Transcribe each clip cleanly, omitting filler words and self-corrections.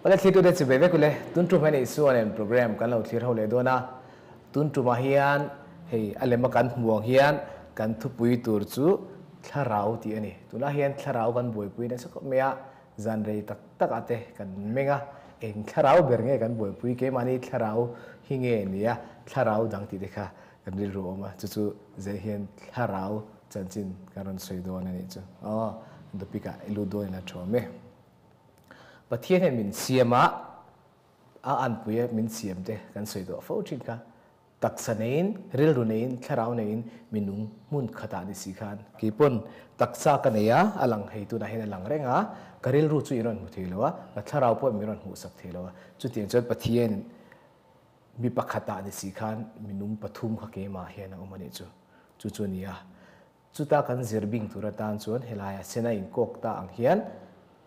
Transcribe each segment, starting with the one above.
Awle thlir tute chibai vek ule, tun tum hian Isua nen program kan lo thlir ho leh dawn a, tun tumah hian hei a lema kan hmu ang hian kan thupui tur chu thlarau tih a ni. Tunah hian thlarau kan buaipui nasa khawp mai a, zan rei tak tak ah te kan meng a, eng thlarau ber nge kan buaipui, keimahni thlarau hi nge ni a, thlarau dang tih te kha kan rilru a awm a, chu chu zai hian thlarau chanchin kan rawn sawi dawn a nih chu. Aw, topic ah i lut dawn ila tha awm e. Pathian hian min siam a, a anpui a min siam te kan sawi tawh fo thin kha. Taksa neiin, rilru neiin, thlarau neiin minung hmun khatah ni si khan. Kei pawn taksa ka nei a, a lang hei tunah hian a lang reng a, ka rilru chu i rawn hmu thei lo a, ka thlarau pawh min rawn hmuhsak thei lo a. Chutiang chuan Pathian mi pakhatah ni si khan minung pathum kha keimah hian a awm a nih chu. Chu chu a ni a. Chuta kan zir bing tur atan chuan helaia sena inkawk ta ang hian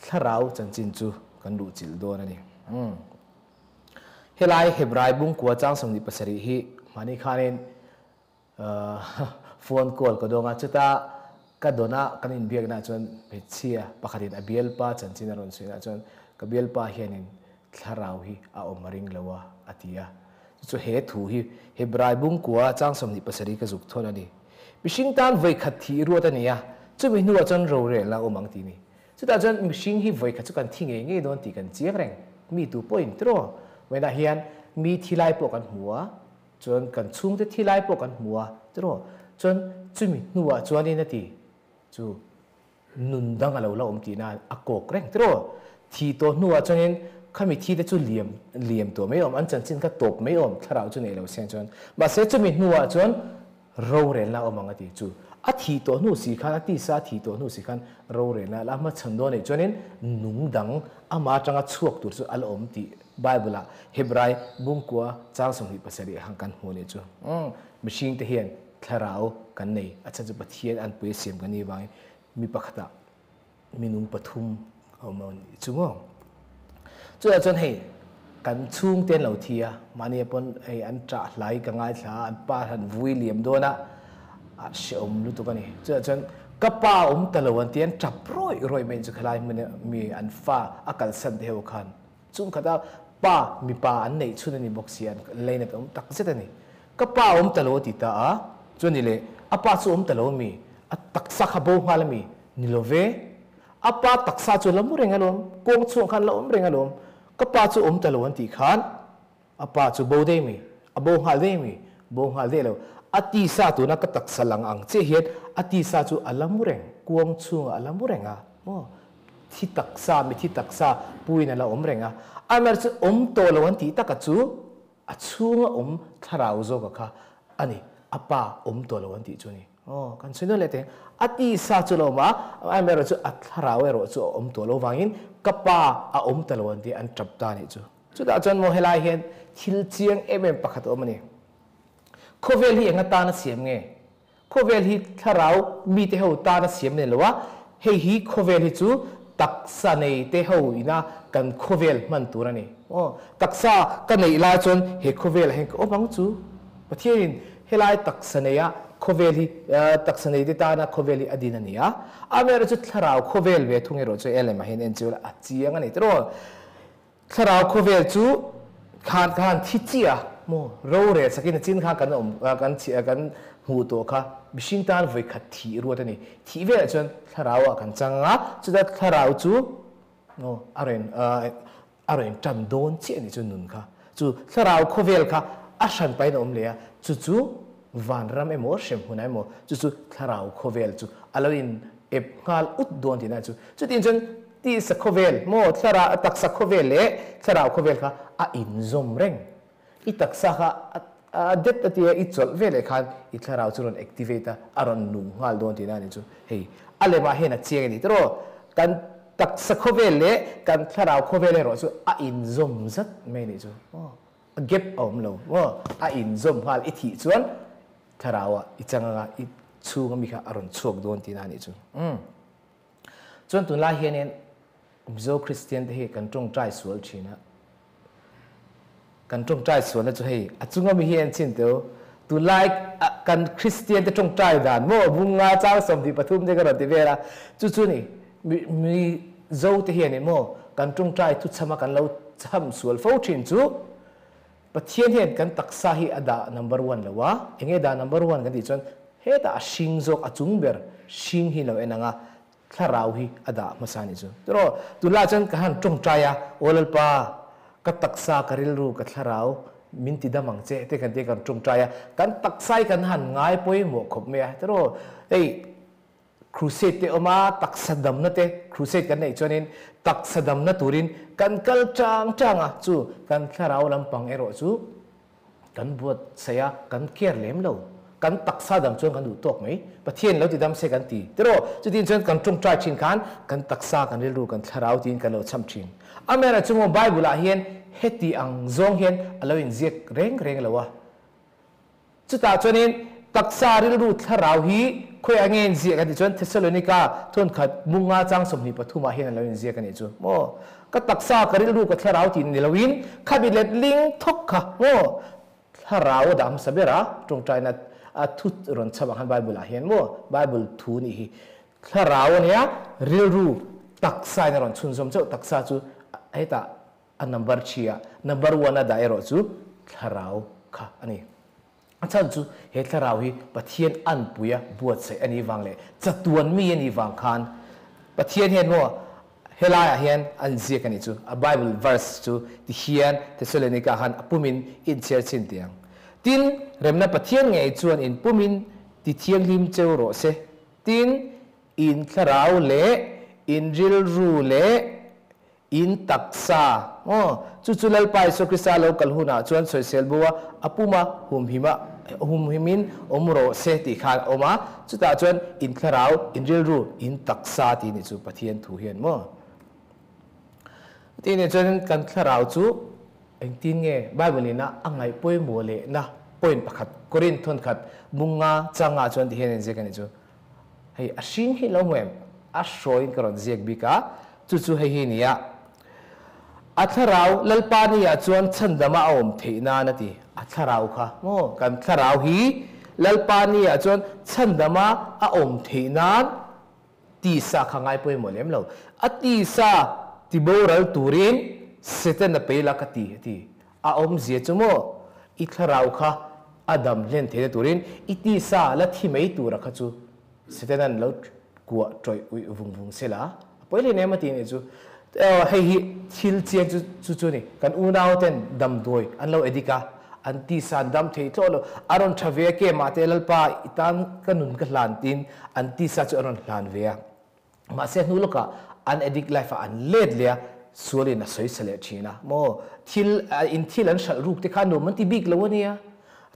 thlarau chanchin chu kan luhchilh dawn a ni. Umm. Helai Hebrai bungkua chang 27 hi mahni khanin phone call ka dawng a, chuta ka dawn a kan inbiakna chuan hmeichhia pakhatin a bialpa chanchin a rawn sawiah chuan ka bialpa hianin thlarau hi a awm a ring lo a, a ti a. Chu chu he thu hi Hebrai bungkua chang 27 ka zuk thawn a ni. Mihring tan vawikhat thih ruat a ni a, chumi hnuah chuan rorelna a awm ang tih a ni. Chutah chuan mihring hi vawikhat chu kan thi ngei ngei dawn tih kan chiang reng. Mi tu pawhin tiraw? Vawiinah hian mi thi lai pawh kan hmu a, chuan kan chhungte thi lai pawh kan hmu a tiraw? Chuan chumi hnuah chuanin a ti chu nun dang a lo la awm tihna a kawk reng tiraw? Thi tawh hnuah chuanin khami thi te chu liam liam tawh mai awm, an chanchin kha tawp mai awm, thlarau chu nei lo seng chuan. Mahse chumi hnuah chuan Rorelna awm ang a ti chu. A thih tawh hnu si khan, a tisa a thih tawh hnu si khan rorelna la hmachhawn dawn anih chuanin nung dang ama atanga chhuak tur chu a la awm tih Bible-ah Hebrai bungkua chang 27 khan kan hmu anih chu. Umm, mihringte hian thlarau kan nei, a chhan chu Pathian anpui a siam kan nih vangin mi pakhatah minung pathum a awm anih chu maw. Chutah chuan hei kan chhungte an lo thi a, mahni pawn hei an ṭah hlai ka ngaithla a, an pa han vui liam dawn a, a hrehawm lutuk a ni. Chutah chuan ka pa awm ta lo an ti a, an ṭap rawih rawih mai chu khelai hmuna mi an fa a kalsan te ho khan chungkhata pa mipa an neih chhun a ni bawk si a, an lainat awm tak zet a ni. Ka pa awm ta lo a ti ta a, chuan ni le a pa chu awm ta lo a mi, a taksa kha bo nghal a mi, Ni lo ve. A pa taksa chu la mu reng alawm, kawng chhuang khan la awm reng alawm. Ka pa chu awm ta lo an tih khan a pa chu bo daih mai, a bo nghal daih mai, bo nghal daih lo. A tisa tuna ka taksa lang ang chiah hian a tisa chu a la mu reng, kuang chhungah a la mu reng a maw? Thi taksa, mithi taksa puiin a la awm reng a. Amaherawhchu chu awm tawh lo an tih taka chu a chhunga awm thlarau zawka kha a ni, a pa awm tawh lo an tih chu a ni. Aw, kan chhui nawn leh teh. A tisa chu lo awm a, amaherawh chu a thlarau erawh chu a awm tawh lo vangin ka pa a awm ta lo an tih an tap ta anih chu. Chutah chuan maw helai hian thil chiang em em pakhat a awm a ni. Khawvel hi enga tan a siam nge? Khawvel hi thlarau mite ho tan a siam nei lo a, hei hi khawvel hi chu taksa nei te ho ina kan khawvel hman tur a ni. Aw, taksa ka neih lai chuan he khawvelah hian ka awm ang chu. Pathianin helai taksa neia khawvel hi taksa neite tana khawvel hi a din a ni a, amaherawhchu thlarau khawvel ve thung erawh chu elem ah hian en chiu la a chiang a ni tiraw. Thlarau khawvel chu khan khan thi chiah a maw rorel sakin a chin khan kan awm kan kan hmuh tawh kha mihring tan vawi khat thih ruat a ni. Thih velah chuan thlarau ah kan chang a, chuta thlarau chu maw a rawn A rawn tan dawn chiah nih chu nun kha. Chu thlarau khawvel kha a hran pahin a awm leh a, chu chu vanram emaw hremhmunah emaw chu chu thlarau khawvel chu a lo in ep nghal ut dawn tihna chu. Chutiang chuan tisa khawvel maw thlarau taksa khawvel leh thlarau khawvel kha a inzawm reng. I taksa kha a det a tia i chawlh ve leh khan i thlarau chu rawn activate a, a rawn nung nghal dawn tihna a ni chu. Hei a lemah hian a chiang a ni tiraw? Kan taksa khawvel leh kan thlarau khawvel erawh chu a inzawm zat mai a nih chu. Aw, a gap a awm lo maw? A inzawm nghal i thih chuan thlarauah i chang anga i chhunga mi kha a rawn chhuak dawn tihna a nih chu. Umm. Chuan tunlai hianin Mizo Kristian te hi kan tawngtai sual thin a, kan tawngtai sualna chu hei a chunga mi hi en chhin teu, tunlai kan Kristian te tawngtai dan maw bunga chang 23 te ka rawn ti vel a, chu chu ni Mizo te hianin maw Kan tawngtai thuchhama kan lo chham sual fo thin chu Pathian hian kan taksa hi a dah number one lo a, enge dah number one kan tih chuan hetah a hring zawk a chung ber hring hi lo en ang a, thlarau hi a dah hmasa a nih chu. Tiraw, tunlaiah chuan ka han tawngtai a, Aw Lalpa, ka taksa, ka rilru, ka thlarau min ti dam ang che te kan tia kan tawngtai a, kan taksa hi kan han ngai pawimawh khawp mai a, tiraw, hei Crusade te awm a, taksa damna te crusade kan neih chuanin taksa damna turin kan kal chang chang a, chu kan thlarau lampang erawh chu kan buatsaih a, kan care lem lo. Kan taksa dam chuan kan duh tawk mai. Pathian lo ti dam se kan ti. Tiraw, chutin chuan kan tawngtai thin khan kan taksa, kan rilru, kan thlarau tiin kan lo cham thin. Amaherawhchu maw Bible ah hian heti ang zawng hian a lo inziak reng reng lo a. Chutah chuanin taksa rilru thlarau hi khawiah nge inziak kan tih chuan Thessalonika thawnkhat munga chang 23 ah hian a lo inziak a nih chu maw. Ka taksa, ka rilru, ka thlarau tih ni loin khabi let ling thawk kha maw thlarau a dah hmasa ber a, tawngtaina a thu rawn chham ang khan Bible ah hian maw Bible thu nih hi thlarau a nia rilru taksa in a rawn chhunzawm chauh taksa chu hetah A number thi a number one a dah erawh chu thlarau kha a ni. A chhan chu he thlarau hi Pathian anpuia buatsaih a nih vang leh chatuan mi a nih vang khan Pathian hian maw helaiah hian an ziak a nih chu. A Bible verse chu ti hian Thessalonica khan a pumin inchhiar chhin teh ang. Tin, remna Pathian ngei chuan in pumin ti thianghlim cheu rawh se. Tin, in thlarau leh in rilru leh In taksa, aw, chu chu Lalpa Isua Krista lo kal hunah chuan sawisel bo a, a puma humhima, humhimin awm rawh se tih khan a awm a, chutah chuan in thlarau, in rilru, in taksa tih nih chu Pathian thu hian maw? Tih nih chuan kan thlarau chu engtin nge Bible in a a ngaih pawimawh lehna point pakhat Korinth thawnkhat bunga changah chuan ti hian a inziak a nih chu. Hei a hring hi lo hmu em? A hrawiin ka rawn ziak bik a, chu chu hei hi nia. A thlarau Lalpa ni ah chuan chhandama a awm theih nan a ti. A thlarau kha maw? Kan thlarau hi Lalpa ni ah chuan chhandama a awm theih nan tisa kha ngai pawimawh lem lo. A tisa ti boral turin Satan a peila ka ti a ti. A awmzia chu maw, i thlarau kha a dam hlen theihna turin i tisa la thi mai tura kha chu Setanan lo kuah tawih uih vung vung se la, a pawi hle nem a ti nih chu. Hei hi thil chiang chu chu chu a ni. Kan unau ten damdawi an lo edik a, an tisa an dam thei thlawh lo. A rawn tha ve a ke mahte Lalpa i tan ka nun ka hlan tiin an tisa chu a rawn hlan ve a. Mahse hnu lawkah an addict life ah an let leh a, sualin a sawi sa leh thin a. Maw thil in thil an hralh ruk te kha nuam an ti bik lo a nia.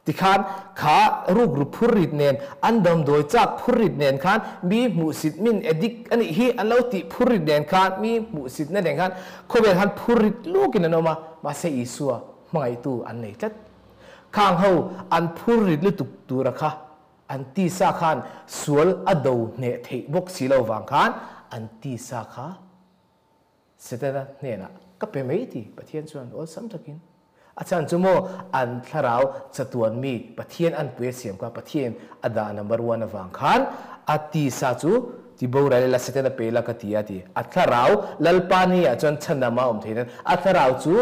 Tikhan kha ruk ru phur rit nen, an damdawi chak phur rit nen khan mi hmuhsit min addict a nih hi an lo tih phur rit nen khan mi hmuhsitna nen khan khawvel khan phur rit lukin an awm a, mahse Isua hmangaihtu an nei tlat. Khang ho an phur rit lutuk tura kha An tisa khan sual a do hneh theih bawk si lo vang khan an tisa kha Setana hnenah ka pe mai ti Pathian chuan awlsam takin a chhan chu maw an thlarau chatuan mi Pathian an pui a siam kha Pathian a dah number one avang khan a tisa chu ti boral ila Setana pe ila ka ti a ti. A thlarau Lalpa ni ah chuan chhandama a awm theih nan a thlarau chu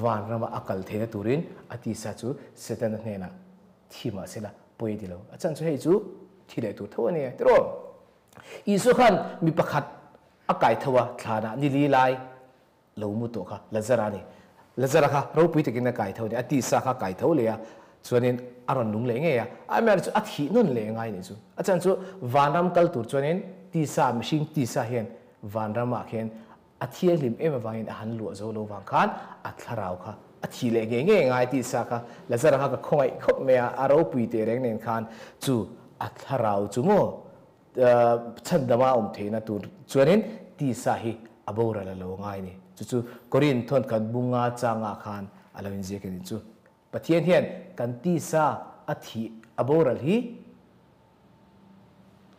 vanrama a kal theihna turin a tisa chu Setana hnenah Thi mah sela pawi a ti lo. A chan chu hei chu thi leh tur tho a nia tiraw? Isua khan mi pakhat a kai tho a, thlanah ni li lai lo mu tawh kha Lazara a ni. Lazara kha ropui takin a kai tho a ni, a tisa kha a kai tho leh a, chuanin a rawn nung leh ngei a. Amaherawhchu chu a thih nawn leh ngai nih chu. A chan chu vanram kal tur chuanin tisa, mihring tisa hian vanramah khian A thianghlim em avangin a han luah zo lo vang khan a thlarau kha a thi leh ngei ngei ngai tih sa kha Lazara kha ka khawngaih khawp mai a, a ropui teh reng nen khan chu a thlarau chu maw chhandama a awm theihna tur chuanin tisa hi a boral a lo ngai a ni. Chu chu Korin thawnkhat bunga changa khan a lo inziak a ni chu. Pathian hian kan tisa a thih a boral hi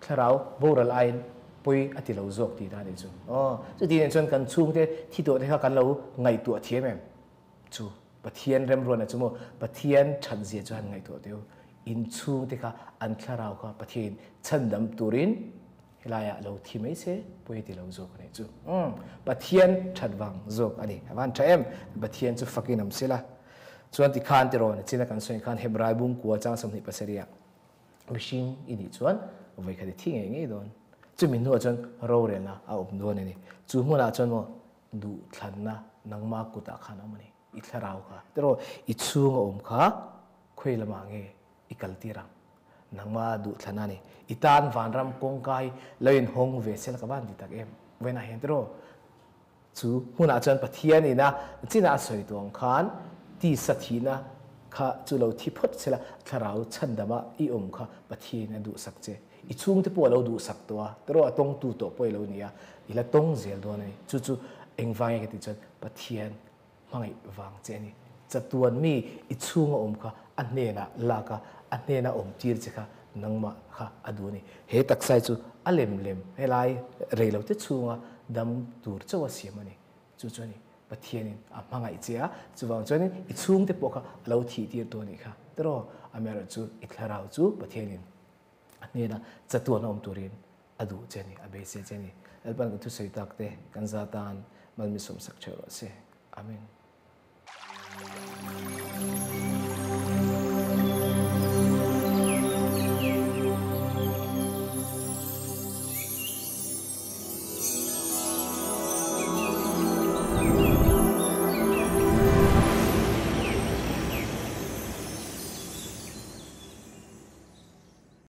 Thlarau boral aiin pawi a ti lo zawk tih na nih chu. Aw, chuti nen chuan kan chhungte thi tawh te kha kan lo ngaihtuah thiam em? Chu Pathian remruana chu maw Pathian that zia chu han ngaihtuah teh u. In chhungte kha an thlarau kha Pathianin chhandam turin Helaiah lo thi mai se pawi ti lo zawk a nih chu. Umm Pathian that vang zawk a ni. A van tha em? Pathian chu fakin awm sela. Chuan tikhan tiraw nachina kan sawi khan Hebrai bungkua chang 27 ah mihring i nih chuan vawikhat i thi ngei ngei dawn. Chumi hnuah chuan rorelna a awm dawn a ni. Chu hmunah chuan maw duhthlanna nangma kutah khan a awm a ni. I thlarau kha tiraw i chhunga awm kha khawi lamah nge i kal tir ang? Nangma duhthlan a ni. I tan vanram kawngka hi lo inhawng ve sela ka van ti tak em? Vawiinah hian tiraw chu hmunah chuan Pathian ina chinah a sawi tuang khan tisa thihna kha chu lo thi phawt sela thlarau chhandama i awm kha Pathian a duhsak che. I chhungte pawh a lo duhsak tawh a, tiraw a tawngtu tawh pawh i lo ni a, i la tawng zel dawn a ni. Chu chu engvang nge ka tih chuan Pathian hmangaih vang che a ni. Chatuan mi i chhunga awm kha a hnenah lak a, a hnena awm tir che kha nangmah kha a duh a ni. He taksai chu a lem lem helai reilote chhunga dam tur chauh a siam a ni. Chu chu a ni. Pathianin a hmangaih che a, chuvang chuanin i chhungte pawh kha a lo thih tir tu a nih kha. Tiraw, amaherawhchu i thlarau chu Pathianin a hnena chatuan a awm turin a duh che a ni, a beisei che a ni. Lalpan kan thusawi tak te kan za tan mal mi sawmsak theuh rawh se. Amen.